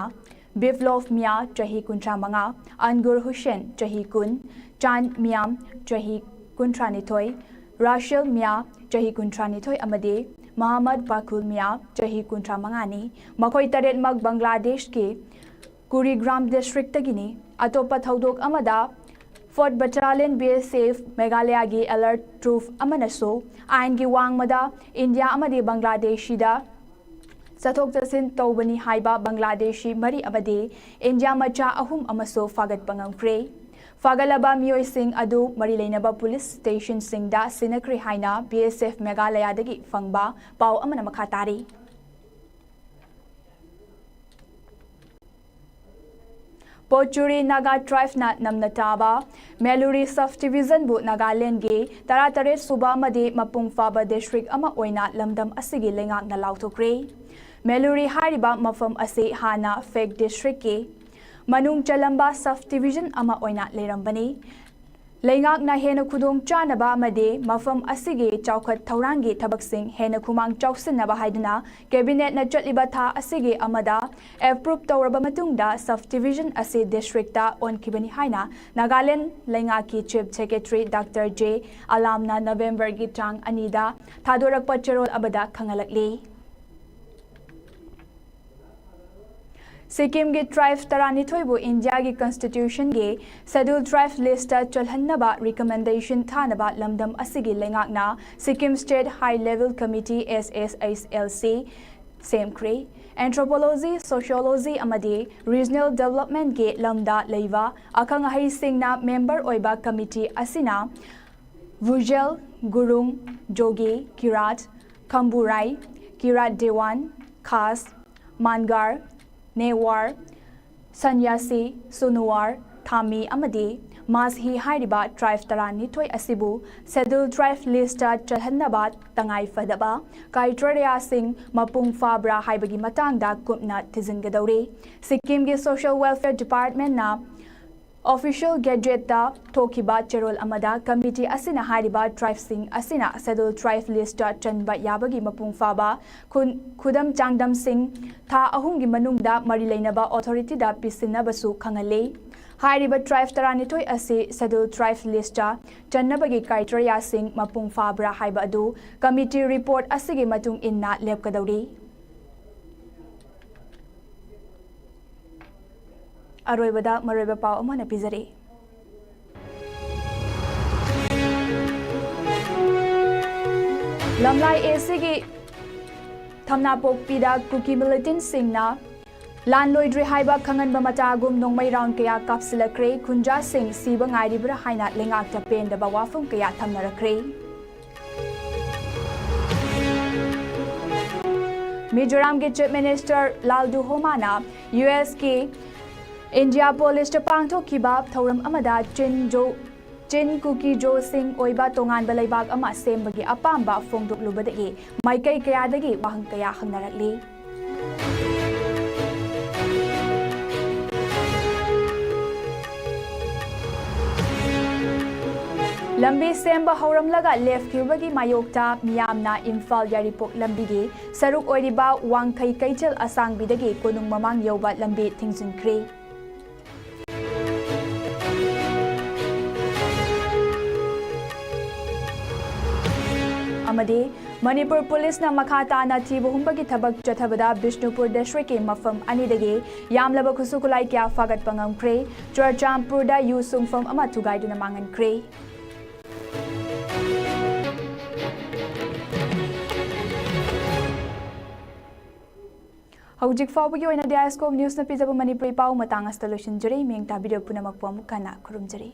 ꯕꯤꯞꯂꯣꯚ ꯃꯤꯌꯥ, ꯆꯍꯤ ꯀꯨꯟꯊ꯭ꯔꯥ ꯃꯉꯥ, ꯑꯟꯒꯨꯔ ꯍꯨꯁꯦꯟ, ꯆꯍꯤ ꯀꯨꯟ, ꯆꯥꯟ ꯃꯤꯌꯥꯝ, ꯆꯍꯤ ꯀꯨꯟꯊ꯭ꯔꯥ ꯅꯤꯊꯣꯏ, ꯔꯥꯁꯦꯜ ꯃꯤꯌꯥ, ꯆꯍꯤ ꯀꯨꯟꯊ꯭ꯔꯥ ꯅꯤꯊꯣꯏ ꯑꯃꯗꯤ ꯃꯍꯃꯗ ꯕꯥꯀꯨꯜ ꯃꯤꯌꯥ, ꯆꯍꯤ ꯀꯨꯟꯊ꯭ꯔꯥ ꯃꯉꯥꯅꯤ꯫ ꯃꯈꯣꯏ ꯇꯔꯦꯠꯃꯛ ꯕꯪꯒ꯭ꯂꯥꯗꯦꯁꯀꯤ ꯀꯨꯔꯤꯒ꯭ꯔꯥꯝ district ꯇꯒꯤꯅꯤ꯫ ꯑꯇꯣꯞꯄ ꯊꯧꯗꯣꯛ ꯑꯃꯗ Fourth Battalion B S F Meghalayagi alert troop ꯑꯃꯅꯁꯨ ꯑꯥꯏꯟꯒꯤ ꯋꯥꯡꯃꯗ ꯏꯟꯗꯤꯌꯥ ꯑꯃꯗꯤ ꯕꯪꯒ꯭ꯂꯥꯗꯦꯁꯤꯗ ꯆꯠꯊꯣꯛ ꯆꯠꯁꯤꯟ ꯇꯧꯕꯅꯤ ꯍꯥꯏꯕ ꯕꯪꯒ꯭ꯂꯥꯗꯦꯁꯤ ꯃꯔꯤ ꯑꯃꯗꯤ ꯏꯟꯗꯤꯌꯥ ꯃꯆꯥ ꯑꯍꯨꯝ ꯑꯃꯁꯨ ꯐꯥꯒꯠꯄ ꯉꯝꯈ꯭ꯔꯦ꯫ ꯐꯥꯒꯠꯂꯕ ꯃꯤꯑꯣꯏꯁꯤꯡ ꯑꯗꯨ ꯃꯔꯤ ꯂꯩꯅꯕ ꯄꯨꯂꯤꯁ ꯁ꯭ꯇꯦꯁꯟꯁꯤꯡꯗ ꯁꯤꯟꯅꯈ꯭ꯔꯦ ꯍꯥꯏꯅ B S F ꯃꯦꯘꯥꯂꯌꯥꯗꯒꯤ ꯐꯪꯕ ꯄꯥꯎ ꯑꯃꯅ ꯃꯈꯥ ꯇꯥꯔꯤ꯫ ꯄꯣꯆꯨꯔꯤ ꯅꯥꯒꯥ ꯇ꯭ꯔꯥꯏꯕꯅ ꯅꯝꯅ ꯇꯥꯕ ꯃꯦꯂꯨꯔꯤ ꯁꯕ ꯗꯤꯕꯤꯖꯟꯕꯨ ꯅꯥꯒꯥꯂꯦꯟꯒꯤ ꯇꯔꯥꯇꯔꯦꯠ ꯁꯨꯕ ꯑꯃꯗꯤ ꯃꯄꯨꯡ ꯐꯥꯕ ꯗꯤꯁꯇ꯭ꯔꯤꯛ ꯑꯃ ꯑꯣꯏꯅ ꯂꯝꯗꯝ ꯑꯁꯤꯒꯤ ꯂꯩꯉꯥꯛꯅ ꯂꯥꯎꯊꯣꯛꯈ꯭ꯔꯦ꯫ ꯃꯦꯂꯨꯔꯤ ꯍꯥꯏꯔꯤꯕ ꯃꯐꯝ ꯑꯁꯤ ꯍꯥꯟꯅ ꯐꯦꯛ ꯗꯤꯁꯇ꯭ꯔꯤꯛꯀꯤ ꯃꯅꯨꯡ ꯆꯜꯂꯝꯕ ꯁꯕ ꯗꯤꯕꯤꯖꯟ ꯑꯃ ꯑꯣꯏꯅ ꯂꯩꯔꯝꯕꯅꯤ꯫ ꯂꯩꯉꯥꯛꯅ ꯍꯦꯟꯅ ꯈꯨꯗꯣꯡ ꯆꯥꯅꯕ ꯑꯃꯗꯤ ꯃꯐꯝ ꯑꯁꯤꯒꯤ ꯆꯥꯎꯈꯠ ꯊꯧꯔꯥꯡꯒꯤ ꯊꯕꯛꯁꯤꯡ ꯍꯦꯟꯅ ꯈꯨꯃꯥꯡ ꯆꯥꯎꯁꯤꯟꯅꯕ ꯍꯥꯏꯗꯨꯅ ꯀꯦꯕꯤꯅꯦꯠꯅ ꯆꯠꯂꯤꯕ ꯊꯥ ꯑꯁꯤꯒꯤ ꯑꯃꯗ ꯑꯦꯄ꯭ꯔꯨꯞ ꯇꯧꯔꯕ ꯃꯇꯨꯡꯗ ꯁꯕ ꯗꯤꯕꯤꯖꯟ ꯑꯁꯤ ꯗꯤꯁꯇ꯭ꯔꯤꯛꯇ ꯑꯣꯟꯈꯤꯕꯅꯤ ꯍꯥꯏꯅ ꯅꯥꯒꯥꯂꯦꯟ ꯂꯩꯉꯥꯛꯀꯤ ꯆꯤꯐ ꯁꯦꯀ꯭ꯔꯦꯇꯔꯤ ꯗꯥꯛꯇꯔ ꯖꯦ ꯑꯂꯥꯝꯅ ꯅꯕꯦꯝꯕꯔꯒꯤ ꯇꯥꯡ ꯑꯅꯤꯗ ꯊꯥꯗꯣꯔꯛꯄ ꯆꯦꯔꯣꯜ ꯑꯃꯗ ꯈꯪꯍꯜꯂꯛꯂꯤ꯫ ꯁꯤꯛꯀꯤꯝꯒꯤ ꯇ꯭ꯔꯥꯏꯕ ꯇꯔꯥꯅꯤꯊꯣꯏꯕꯨ ꯏꯟꯗꯤꯌꯥꯒꯤ ꯀꯟꯁꯇꯤꯇ꯭ꯌꯨꯁꯟꯒꯤ ꯁꯦꯗ꯭ꯌꯨꯜ ꯇ꯭ꯔꯥꯏꯕ ꯂꯤꯁꯇ ꯆꯜꯍꯟꯅꯕ ꯔꯤꯀꯃꯦꯟꯗꯦꯁꯟ ꯊꯥꯅꯕ ꯂꯝꯗꯝ ꯑꯁꯤꯒꯤ ꯂꯩꯉꯥꯛꯅ Sikkim state high level committee, S S H L C, ꯁꯦꯝꯈ꯭ꯔꯦ꯫ ꯑꯦꯟꯊ꯭ꯔꯣꯄꯣꯂꯣꯖꯤ, ꯁꯣꯁꯤꯌꯣꯂꯣꯖꯤ ꯑꯃꯗꯤ ꯔꯤꯖꯅꯦꯜ ꯗꯦꯕꯂꯞꯃꯦꯟꯠꯀꯤ ꯂꯝꯗ ꯂꯩꯕ ꯑꯈꯪ ꯑꯍꯩꯁꯤꯡꯅ ꯃꯦꯝꯕꯔ ꯑꯣꯏꯕ ꯀꯃꯤꯇꯤ ꯑꯁꯤꯅ ꯚꯨꯖꯦꯜ, ꯒꯨꯔꯨꯡ, ꯖꯣꯒꯤ, ꯀꯤꯔꯥꯠ, ꯈꯝꯕꯨꯔꯥꯏ, ꯀꯤꯔꯥꯠ ꯗꯦꯋꯥꯟ, ꯈꯥꯁ, ꯃꯥꯟꯒꯥꯔ, ꯅꯦꯋꯥꯔ, ꯁꯟꯌꯥꯁꯤ, ꯁꯨꯅꯨꯋꯥꯔ, ꯊꯥꯃꯤ ꯑꯃꯗꯤ ꯃꯥꯁꯍꯤ ꯍꯥꯏꯔꯤꯕ ꯇ꯭ꯔꯥꯏꯕ ꯇꯔꯥꯅꯤꯊꯣꯏ ꯑꯁꯤꯕꯨ ꯁꯦꯗ꯭ꯌꯨꯜ ꯇ꯭ꯔꯥꯏꯕ ꯂꯤꯁꯇ ꯆꯜꯍꯟꯅꯕ ꯇꯉꯥꯏ ꯐꯗꯕ ꯀ꯭ꯔꯥꯏꯇꯦꯔꯤꯌꯥꯁꯤꯡ ꯃꯄꯨꯡ ꯐꯥꯕ꯭ꯔꯥ ꯍꯥꯏꯕꯒꯤ ꯃꯇꯥꯡꯗ ꯀꯨꯞꯅ ꯊꯤꯖꯤꯟꯒꯗꯧꯔꯤ꯫ ꯁꯤꯛꯀꯤꯝꯒꯤ ꯁꯣꯁꯤꯌꯦꯜ ꯋꯦꯜꯐꯤꯌꯔ ꯗꯤꯄꯥꯔꯠꯃꯦꯟꯠꯅ ꯑꯣꯐꯤꯁꯤꯌꯦꯜ ꯒꯦꯖꯦꯠꯇ ꯊꯣꯛꯈꯤꯕ ꯆꯦꯔꯣꯜ ꯑꯃꯗ ꯀꯃꯤꯇꯤ ꯑꯁꯤꯅ ꯍꯥꯏꯔꯤꯕ ꯇ꯭ꯔꯥꯏꯕꯁꯤꯡ ꯑꯁꯤꯅ ꯁꯦꯗ꯭ꯌꯨꯜ ꯇ꯭ꯔꯥꯏꯕ ꯂꯤꯁꯇ ꯆꯟꯕ ꯌꯥꯕꯒꯤ ꯃꯄꯨꯡ ꯐꯥꯕ ꯈꯨꯟ-, ꯈꯨꯗꯝ ꯆꯥꯡꯗꯝꯁꯤꯡ ꯊꯥ ꯑꯍꯨꯝꯒꯤ ꯃꯅꯨꯡꯗ ꯃꯔꯤ ꯂꯩꯅꯕ ꯑꯣꯊꯣꯔꯤꯇꯤꯗ ꯄꯤꯁꯤꯟꯅꯕꯁꯨ ꯈꯪꯍꯜꯂꯤ꯫ ꯍꯥꯏꯔꯤꯕ ꯇ꯭ꯔꯥꯏꯕ ꯇꯔꯥꯅꯤꯊꯣꯏ ꯑꯁꯤ ꯁꯦꯗ꯭ꯌꯨꯜ ꯇ꯭ꯔꯥꯏꯕ ꯂꯤꯁꯇ ꯆꯟꯅꯕꯒꯤ ꯀ꯭ꯔꯥꯏꯇꯦꯔꯤꯌꯥꯁꯤꯡ ꯃꯄꯨꯡ ꯐꯥꯕ꯭ꯔꯥ ꯍꯥꯏꯕ ꯑꯗꯨ ꯀꯃꯤꯇꯤ ꯔꯤꯄꯣꯔꯠ ꯑꯁꯤꯒꯤ ꯃꯇꯨꯡ ꯏꯟꯅ ꯂꯦꯞꯀꯗꯧꯔꯤ꯫ ꯑꯔꯣꯏꯕꯗ ꯃꯔꯨꯑꯣꯏꯕ ꯄꯥꯎ ꯑꯃ ꯑꯣꯏꯅ ꯄꯤꯖꯔꯤ꯫ ꯂꯝꯂꯥꯏ ꯑꯦꯁꯤꯒꯤ ꯊꯝꯅꯥꯄꯣꯛꯄꯤꯗ ꯀꯨꯀꯤ ꯃꯤꯂꯤꯇꯦꯟꯠꯁꯤꯡꯅ ꯂꯥꯟ ꯂꯣꯏꯗ꯭ꯔꯤ ꯍꯥꯏꯕ ꯈꯪꯍꯟꯕ ꯃꯆꯥꯒꯨꯝ ꯅꯣꯡꯃꯩ ꯔꯥꯎꯟ ꯀꯌꯥ ꯀꯥꯞꯁꯤꯜꯂꯛꯈ꯭ꯔꯦ꯫ ꯈꯨꯟꯖꯥꯁꯤꯡ ꯁꯤꯕ ꯉꯥꯏꯔꯤꯕ꯭ꯔꯥ ꯍꯥꯏꯅ ꯂꯩꯉꯥꯛꯇ ꯄꯦꯟꯗꯕ ꯋꯥꯐꯝ ꯀꯌꯥ ꯊꯝꯅꯔꯛꯈ꯭ꯔꯦ꯫ ꯃꯤꯖꯣꯔꯥꯝꯒꯤ ꯆꯤꯐ ꯃꯤꯅꯤꯁꯇꯔ ꯂꯥꯜꯗꯨꯍꯣꯃꯥꯅ ꯌꯨ ꯑꯦꯁꯀꯤ ꯏꯟꯗꯤꯌꯥ ꯄꯣꯂꯤꯁꯇ ꯄꯥꯡꯊꯣꯛꯈꯤꯕ ꯊꯧꯔꯝ ꯑꯃꯗ ꯆꯤꯟ ꯖꯣ ꯆꯤꯟ ꯀꯨꯀꯤ ꯖꯣꯁꯤꯡ ꯑꯣꯏꯕ ꯇꯣꯉꯥꯟꯕ ꯂꯩꯕꯥꯛ ꯑꯃ ꯁꯦꯝꯕꯒꯤ ꯑꯄꯥꯝꯕ ꯐꯣꯡꯗꯣꯛꯂꯨꯕꯗꯒꯤ ꯃꯥꯏꯀꯩ ꯀꯌꯥꯗꯒꯤ ꯋꯥꯍꯪ ꯀꯌꯥ ꯍꯪꯅꯔꯛꯂꯤ꯫ ꯂꯝꯕꯤ ꯁꯦꯝꯕ ꯍꯧꯔꯝꯂꯒ ꯂꯦꯞꯈꯤꯕꯒꯤ ꯃꯥꯌꯣꯛꯇ ꯃꯤꯌꯥꯝꯅ ꯏꯝꯐꯥꯜ ꯌꯥꯏꯔꯤꯄꯣꯛ ꯂꯝꯕꯤꯒꯤ ꯁꯔꯨꯛ ꯑꯣꯏꯔꯤꯕ ꯋꯥꯡꯈꯩ ꯀꯩꯊꯦꯜ ꯑꯁꯥꯡꯕꯤꯗꯒꯤ ꯀꯣꯅꯨꯡ ꯃꯃꯥꯡ ꯌꯧꯕ ꯂꯝꯕꯤ ꯊꯤꯡꯖꯤꯟꯈ꯭ꯔꯦ꯫ ꯑꯃꯗꯤ ꯃꯅꯤꯄꯨꯔ ꯄꯨꯂꯤꯁꯅ ꯃꯈꯥ ꯇꯥꯅ ꯊꯤꯕ ꯍꯨꯝꯕꯒꯤ ꯊꯕꯛ ꯆꯠꯊꯕꯗ ꯕꯤꯁꯅꯨꯄꯨꯔ ꯗꯤꯁꯇ꯭ꯔꯤꯛꯀꯤ ꯃꯐꯝ ꯑꯅꯤꯗꯒꯤ ꯌꯥꯝꯂꯕ ꯈꯨꯠꯁꯨ ꯈꯨꯠꯂꯥꯏ ꯀꯌꯥ ꯐꯥꯒꯠꯄ ꯉꯝꯈ꯭ꯔꯦ꯫ ꯆꯨꯔꯆꯥꯟꯄꯨꯔꯗ ꯌꯨ ꯁꯨꯡꯐꯝ ꯑꯃ ꯊꯨꯒꯥꯏꯗꯨꯅ ꯃꯥꯡꯍꯟꯈ꯭ꯔꯦ꯫ ꯍꯧꯖꯤꯛ ꯐꯥꯎꯕꯒꯤ ꯑꯣꯏꯅꯗꯤ ꯑꯥꯏꯁꯀꯣꯞ ꯅ꯭ꯌꯨꯁꯅ ꯄꯤꯖꯕ ꯃꯅꯤꯄꯨꯔꯤ ꯄꯥꯎ ꯃꯇꯥꯡ ꯑꯁꯤꯗ ꯂꯣꯏꯁꯤꯟꯖꯔꯦ꯫ ꯃꯤꯌꯦꯡ ꯇꯥꯕꯤꯔꯤꯕ ꯄꯨꯝꯅꯃꯛꯄꯨ ꯑꯃꯨꯛ ꯍꯟꯅ ꯈꯨꯔꯨꯝꯖꯔꯤ꯫